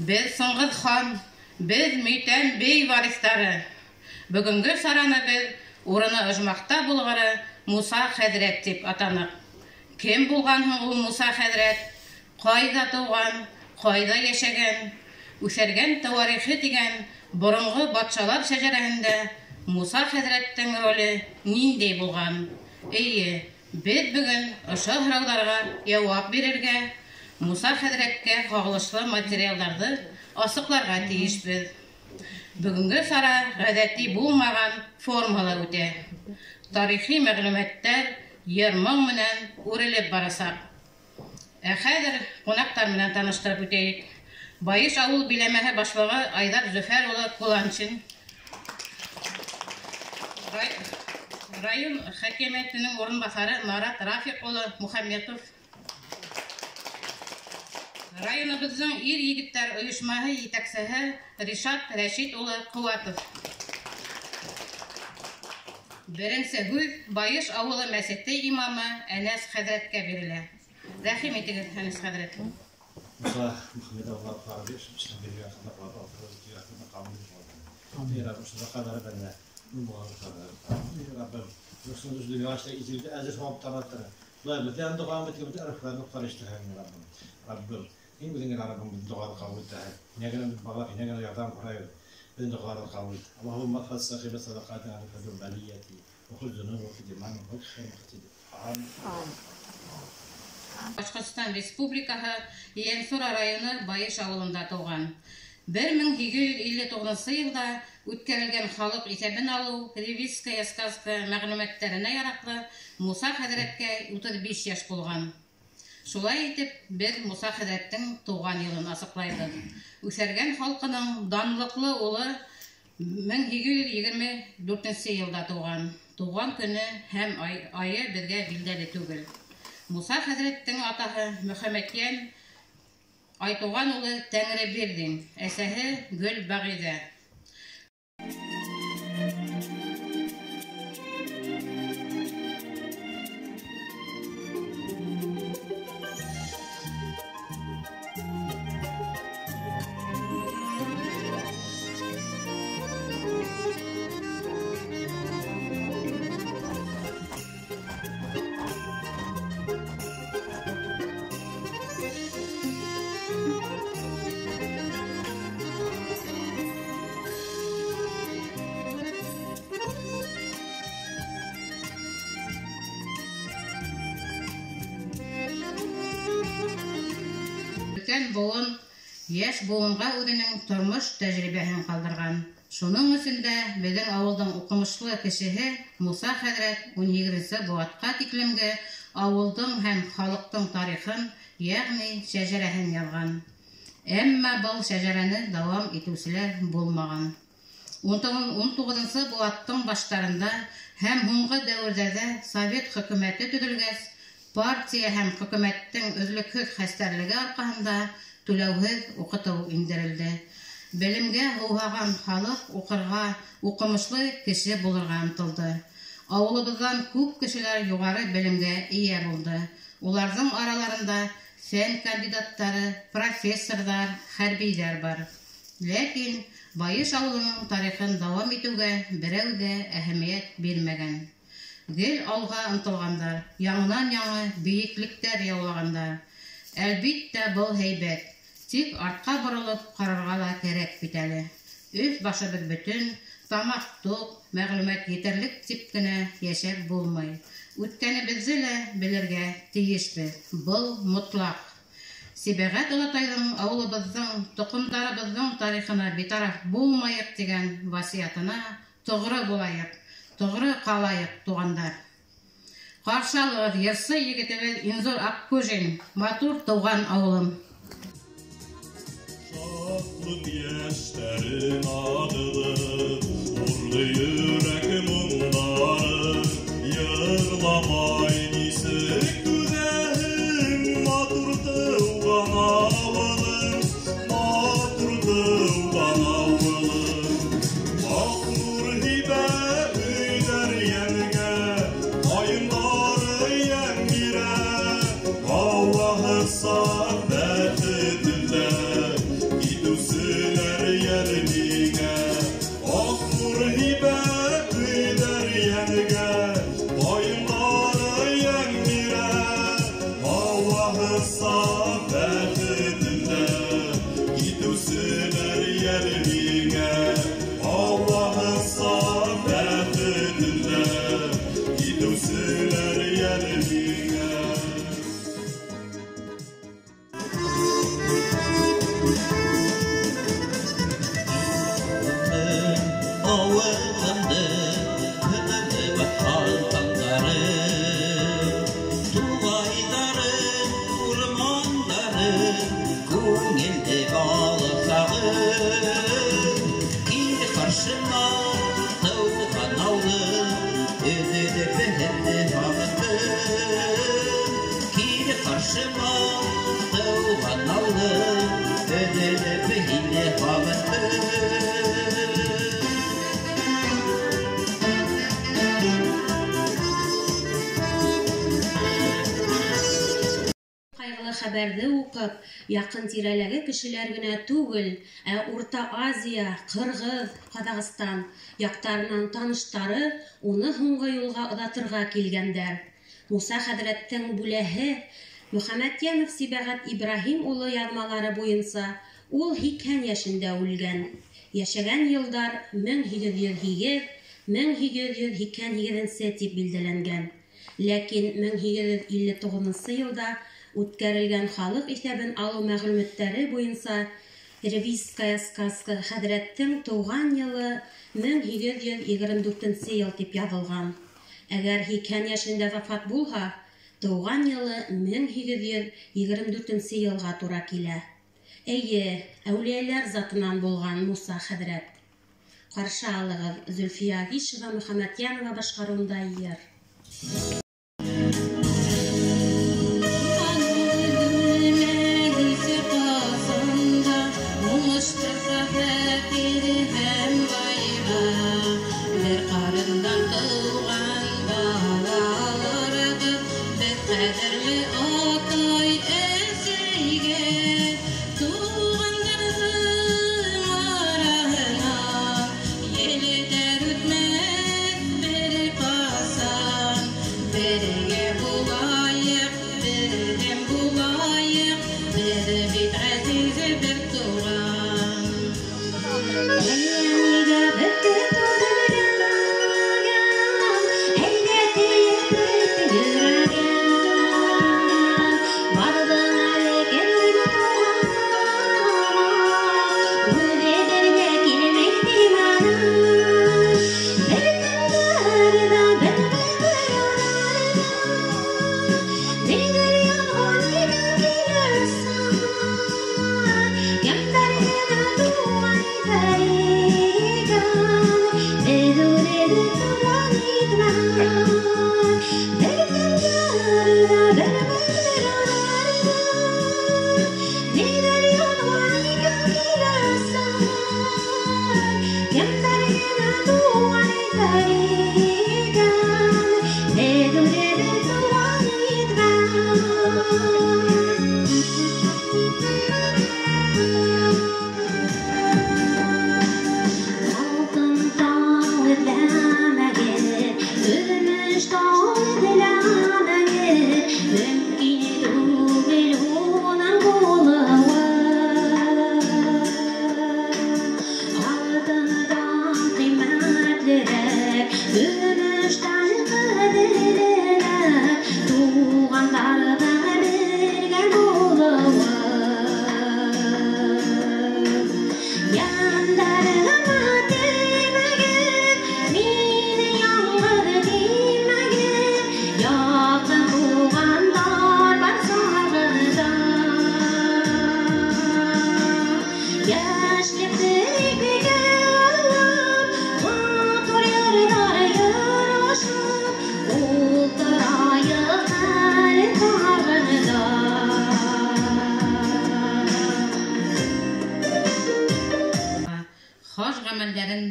Беҙ Сыңғыҙ хан, беҙ Мөйтән бей вариҫтары. Бөгөнгө сараны беҙ урыны ожмахта булғыры Муса хәҙрәт тип атаныҡ. Кем булған һуң ул Муса хәҙрәт? Ҡайҙа тыуған, ҡайҙа йәшәгән? Үҫәргән тауарихы тигән боронғо батшалар шәжәрәһендә Муса хәҙрәттең роле ниндәй булған? Эйе, беҙ бөгөн ошо һорауҙарға яуап бирергә, Муса хәҙрәткә ҡағылышлы материалдарҙы асыҡларға тейешбеҙ. Бөгөнгө сара ғәҙәти булмаған формала үтә. Тарихи мәғлүмәттәр йыр-моң менән үрелеп барасаҡ. Ә хәҙер ҡунаҡтар менән таныштырып үтәйек. Байыш ауыл биләмәһе башлығы Айҙар Зөфәр улы Куланчин, район хакимиәтенең урынбаҫары Марат Рафиҡ улы Мухаметов, районыбыҙҙың ир егеттәр ойошмаһы етәксеһе Ришат Рәшит улы Ҡыуатов. Беренсе һүҙ Байыш ауылы мәсете имамы Әнәс хәҙрәткә бирелә. Рәхим итегеҙ, Әнәс хәҙрәт. Муса Rabbim, bizim Rabbim duaları kabul et. İnegene bağlar, inegene yardım kurayır. Bizim duaları kabul et. Allahümme fassahibe sadakatina ve beliyeti ve khudh zunubu fi dimani ve khayr Amin. Башҡортостан Республикаһы Ейәнсура районы Байыш ауылында тыуған. 1859 йылда үткәрелгән халыҡ иҫәбен алыу ревизская сказка мәғлүмәттәренә яраҡлы Муса хәҙрәткә 35 йәш булған. Шулай итеп, беҙ Муса хәҙрәттең тыуған йылын асыҡлайбыҙ. Үҫәргән халҡының данлыҡлы улы 1824 йылда тыуған. Тыуған көнө һәм айы беҙгә билдәле түгел. Муса хәҙрәттең атаһы Мөхәммәтйән Айтуған улы Тәңребирҙин, әсәһе Гөлбәғиҙә. Өлкән быуын йәш быуынға үҙенең тормош тәжрибәһен ҡалдырған. Шуның өсөн дә беҙҙең ауылдың уҡымышлы кешеһе Муса хәҙрәт 18-нсе быуатҡа тиклемге ауылдың һәм халыҡтың тарихын, йәғни шәжәрәһен яҙған. Әммә был шәжәрәне дауам итеүселәр булмаған. 19-нсы быуаттың баштарында һәм һуңғы дәүерҙәрҙә совет хөкүмәте төҙөлгәс, партия һәм хөкүмәттең өҙлөкһөҙ хәстәрлеге арҡаһында түләүһеҙ уҡытыу индерелде. Белемгә һыуһаған халыҡ уҡырға, уҡымышлы кеше булырға ынтылды. Ауылыбыҙҙан күп кешеләр юғары белемгә эйә булды. Уларҙың араларында фән кандидаттары, профессорҙар, хәрбиҙәр бар. Ләкин Байыш ауылының тарихын дауам итеүгә берәү ҙә әһәмиәт бирмәгән. Гел алға ынтылғандар, яңынан-яңы бейеклектәр яулағандар. Әлбиттә, был һәйбәт, тик артҡа боролоп ҡарарға ла кәрәк бит әле. Өҫ башыбыҙ бөтөн, тамаҡ туҡ, мәғлүмәт етерлек тип кенә йәшәп булмай. Үткәнебеҙҙе лә белергә тейешбеҙ. Был мотлаҡ. Сибәғәт олатайҙың ауылыбыҙҙың, тоҡомдарыбыҙҙың тарихына битараф булмайыҡ тигән васыятына тоғро булайыҡ. Тоғро ҡалайыҡ, туғандар. Ҡаршы алығыҙ йырсы егетебеҙ Инзур Аҡҡужин, матур тыуған ауылым. Шатлыҡ йәштәрен ағылып, урҙы йөрәк моңдары, йырламай нисек түҙәһең, матур тыуған ауылым, матур тыуған ауылым. Аҡ нур һибә өйҙәр йәнгә, ҡайындар йәм бирә, һауаһы саф бәхет эҙләп, китеү ҡурҡып, яҡын тирәләге кешеләр генә түгел, ә Урта Азия, Ҡырғыҙ, Ҡаҙағстан яҡтарынан таныштары уны һуңғы юлға оҙатырға килгәндәр. Муса хәҙрәттең бүләһе Мөхәммәтйәнов Сибәғәт Ибраһим улы яҙмалары буйынса ул 80 йәшендә үлгән. Йәшәгән йылдар 1808-1888 тип билдәләнгән. Ләкин 1859 йылда үткәрелгән халыҡ иҫәбен алыу мәғлүмәттәре буйынса Ревизская сказка хәҙрәттең тыуған йылы 1824 йыл тип яҙылған. Әгәр 80 йәшендә вафат булһа, тыуған йылы 1824 йылға тура килә. Эйе, әүлиәләр затынан булған Муса хәҙрәт. Ҡаршы алығыҙ Зөлфиә Агишева Мөхәммәтйәнова башҡарыуында йыр.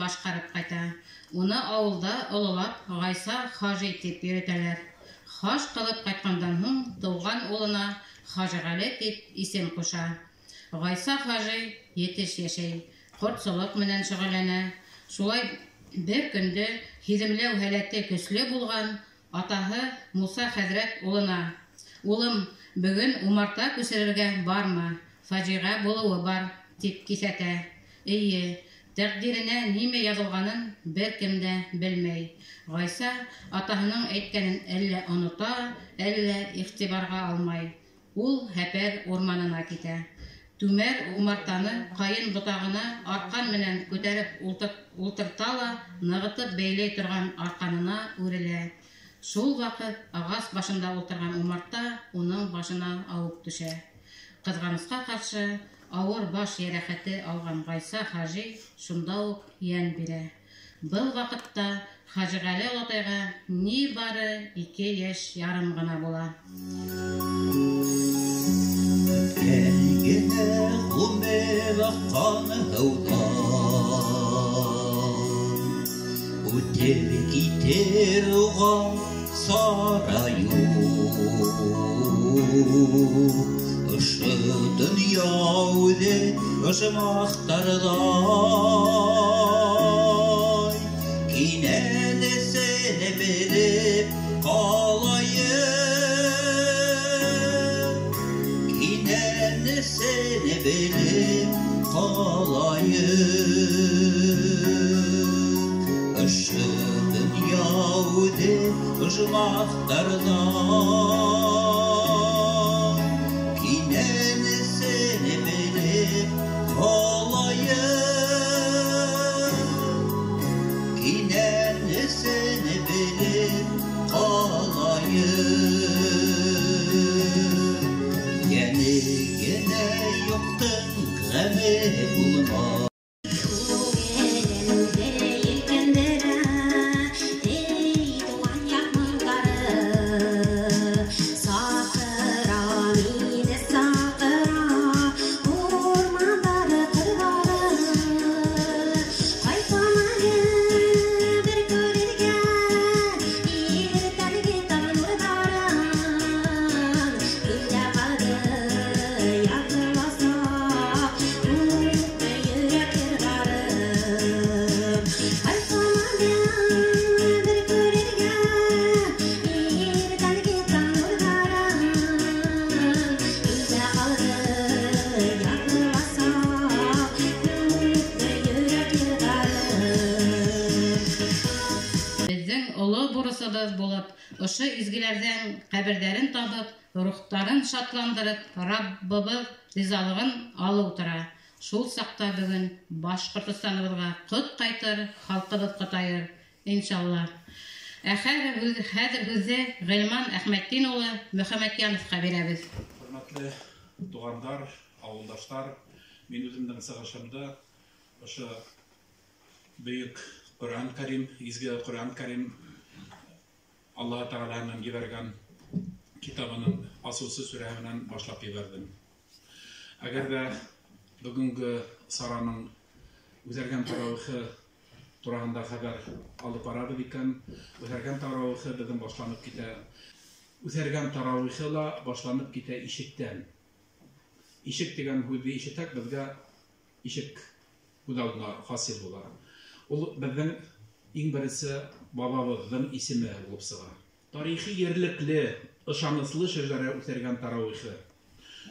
Башҡарып ҡайта. Уны ауылда ололап Ғайса хажи тип йөрөтәләр. Хаж ҡылып ҡайтҡандан һуң тыуған улына Хажиғәле тип исем ҡуша. Ғайса хажи етеш йәшәй, ҡортсолоҡ менән шөғөлләнә. Шулай бер көндө һиҙемләү һәләте көслө булған атаһы Муса хәҙрәт улына: "Улым, бөгөн умарта күсерергә барма, фажиғә булыуы бар", тип киҫәтә. Эйе, тәҡдиренә нимә яҙылғанын бер кем дә белмәй. Ғайса атаһының әйткәнен әллә онота, әллә иғтибарға алмай. Ул Һәпәр урманына китә. Түмәр умартаны ҡайын ботағына арҡан менән күтәреп ултырта ла нығытып бәйләй торған арҡанына үрелә. Шул ваҡыт ағас башында ултырған умарта уның башына ауып төшә. Ҡыҙғанысҡа ҡаршы, ауыр баш йәрәхәте алған Ғайса хажи шунда уҡ йән бирә. Был ваҡытта Хажиғәле олатайға ни бары 2,5 йәш ғына була. Үткән генә ғүмер аҡҡан һыуҙан, үтер китер уға сара юҡ. Ошо донъя үҙе ожмахтарҙай, кинәнесен белеп ҡалайыҡ, кинәнесен белеп ҡалайыҡ. Ошо донъя үҙе ожмахтарҙай, кинәнесен белеп ҡалайыҡ, кинәнесен белеп ҡалайыҡ. Йәне генә юҡтың ғәме булмаҫ. Булып, ошо изгеләрҙең ҡәберҙәрен табып, рухтарын шатландырып, Раббыбыҙ ризалығын алыу тора. Шул саҡта бөгөн Башҡортостаныбыҙға ҡот ҡайтыр, халҡыбыҙ ҡотайыр, иншалла. Ә хәҙер һүҙҙе Ғилман Әхмәтдин улы Мөхәммәтйәновҡа бирәбеҙ. Хөрмәтле туғандар, ауылдаштар, мин үҙемдең сығышымды ошо бөйөк Ҡөрьән Кәрим, изге Ҡөрьән Кәрим Аллаһ Тәғәләнең ебәргән китабының асыусы сүрәһе менән башлап ебәрҙем. Әгәр ҙә бөгөнгө сараның үҙәргән тарауихы тураһында хәбәр алып барабыҙ икән, үҙәргән тарауихы беҙҙең башланып китә. Үҙәргән тарауихы ла башланып китә ишектән. Ишек тигән һүҙҙе ишетһәк, беҙгә ишек күҙ алдына хасил була. Ул беҙҙең иң беренсе бабабыҙҙың исеме булып сыға. Тарихи ерлекле, ышаныслы шәжәрә үҫәргән тарауихы.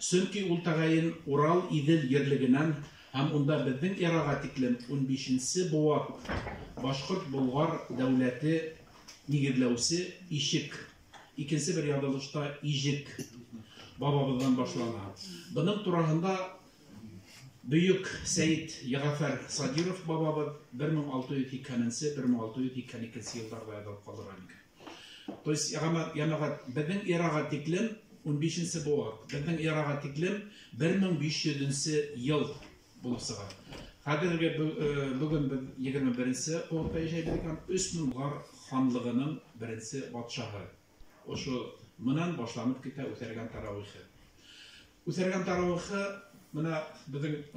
Сөнки ул тәғәйен Урал-Иҙел ерлегенән һәм унда беҙҙең эраға тиклем 15-нсе быуат Башҡорт-Болғар дәүләте нигеҙләүсе Ишек, икенсе бер яҙылышта Ижек бабабыҙҙан башлана. Бының тураһында Бөйөк Сәйет Йәғәфәр Садиров бабабыҙ 1680-1682 йылдарҙа яҙып ҡалдырған икән. То есть, йәмәғәт, беҙҙең эраға тиклем 15-нсе быуат, беҙҙең эраға тиклем 1500-нсе йыл булып сыға. Хәҙерге бөгөн беҙ 21-нсе быуатта йәшәйбеҙ икән, 3000 Болғар ханлығының беренсе батшаһы. Ошо менән башланып китә үҫәргән тарауихы. Үҫәргән тарауихы мына беҙҙең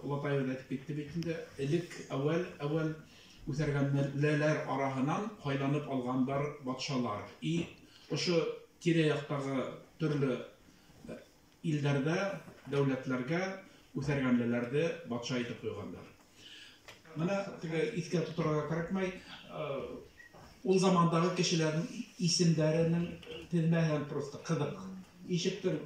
олатайыбыҙ әйтеп китте бит инде, элек әүәл үҫәргәнлеләр араһынан һайланып алғандар батшалар. И ошо тирә-яҡтағы төрлө илдәрҙә, дәүләтләргә үҫәргәнлеләрҙе батша итеп ҡуйғандар. Мына теге иҫкә тоторға кәрәкмәй, ул замандағы кешеләрҙең исемдәренең теҙмәһен просто ҡыҙыҡ. Ишектең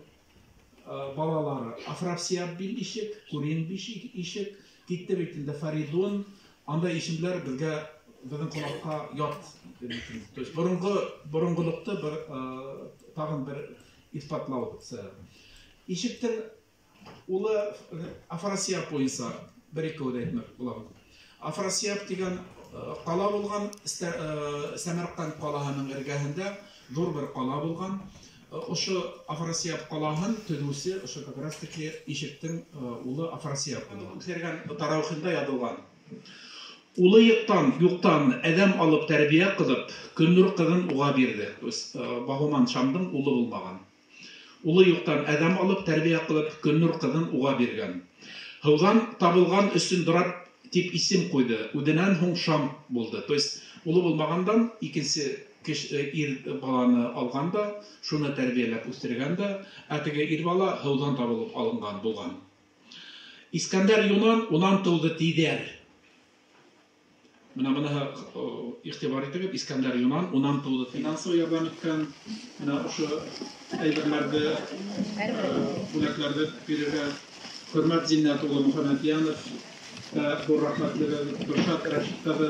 балалары Афрасиаб бин Ишек, Курин бин Ишек, китте бит инде Фаридун, анда исемдәр беҙгә, беҙҙең ҡолаҡҡа ят. То есть боронғолоҡто бер, тағын бер иҫбатлау. Ишектең улы Афрасиаб буйынса бер ике һүҙ әйтмәк булам. Афрасиаб тигән ҡала булған, Сәмәрҡәнд ҡалаһының эргәһендә ҙур бер ҡала булған. Ошо Афрасиаб ҡалаһын төҙөүсе ошо как раз таки Ишектең улы Афрасиаб булған. Үҫәргән тараухында яҙылған. Улы юҡтан әҙәм алып тәрбиә ҡылып, Көннур ҡыҙын уға бирҙе. То есть, Баһуман Шамдың улы булмаған. Улы юҡтан әҙәм алып тәрбиә ҡылып, Көннур ҡыҙын уға биргән. Һыуҙан табылған өсөн Дорап тип исем ҡуйҙы. Үҙенән һуң Шам булды. То есть, улы булмағандан икенсе Ир баланы алған да, шуны тәрбиәләп үҫтергән дә, ә теге ир бала һыуҙан табылып алынған булған. Искәндәр Юнан унан тыуҙы тиҙәр. Мына быныһы иғтибар итегеҙ, Искәндәр Юнан унан тыуҙы. Финансовый ярҙам иткән, мына ошо әйберҙәрҙе, бүләкләрҙе бирергә Хөрмәт Зиннәт улы Мөхәммәтйәнов, ҙур рәхмәтлебеҙ, Гөлшат Рәшит ҡыҙы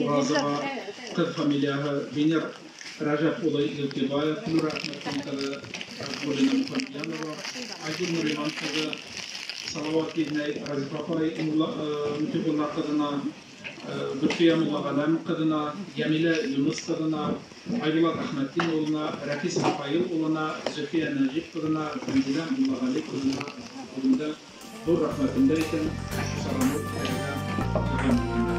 Уразова, ҡыҙ фамилияһы, Венер Рәжәп улы Йылҡибаев, Флюра Әхмәтйән ҡыҙы Рәхмуллина Мөхәммәтйәнова, Айгөл Нуриман ҡыҙы, Салауат Еҙнәй Разиф апай Мөтиғулла ҡыҙына, Гөлфиә Муллағәләм ҡыҙына, Йәмилә Юныс ҡыҙына, Айбулат Әхмәтдин улына, Рәфис Рафаил улына, Зөлфиә Нәжип ҡыҙына, Фәнзилә Муллағәли ҡыҙына үҙемдә ҙур рәхмәтемде әйтәм. Ошо сараны үткәрергә ярҙам иткәндәр.